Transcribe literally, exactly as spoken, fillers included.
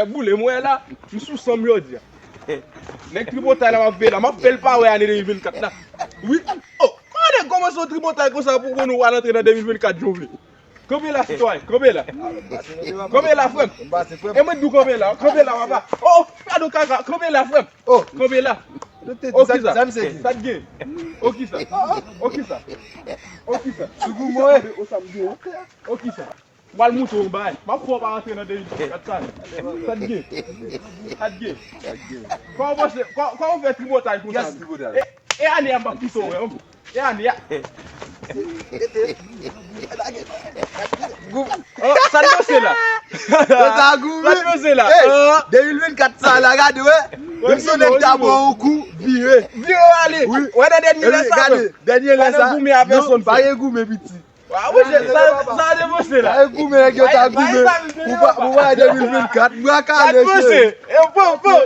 Nèg boule, m wè la, m sou san m jodi a. Nèg tripotay la m ap veye la, m ap fè l pa wè ane de mil vennkat la. Wi. Oh, konnen kòmanse yon tripotay konsa pou konnen w al antre nan de mil vennkat jan w vle. Kanpe la, sitwayen, kanpe la. Kanpe la, frè m. E mwen di w kanpe la, kanpe la, papa. Oh, gade yon kaka, kanpe la, frè m. Oh. Kanpe la. Oh, kisa? Sa t gen? Oh, kisa? Oh, kisa? Oh, kisa? Sou gou mwen. Oh, kisa? M pral montre w yon bagay. M ap fè w pa rantre nan de mil vennkat sa. Sa t gen? Sa t gen? Kòman w panse, kò-, kòman w fè tripotay konsa? E, e ane a m p ap kite w wè, e ane a. Oh, sa n panse la? Sa n panse la? Hey, de mil vennkat sa la, gade, wè. Menm si nèg ta ba w yon kou, vire. Vire w ale. Wi. Wè nan dènye lè sa, gade, dènye lè sa. Pa gen goumen avè sòn, pa gen goumen piti. Wa, mwen, sa, sa depanse la. Sa e goumen, nèg yo ta goumen. Pou pa, pou pa de mil vennkat. Bwa kale, cheri. E bon, bon.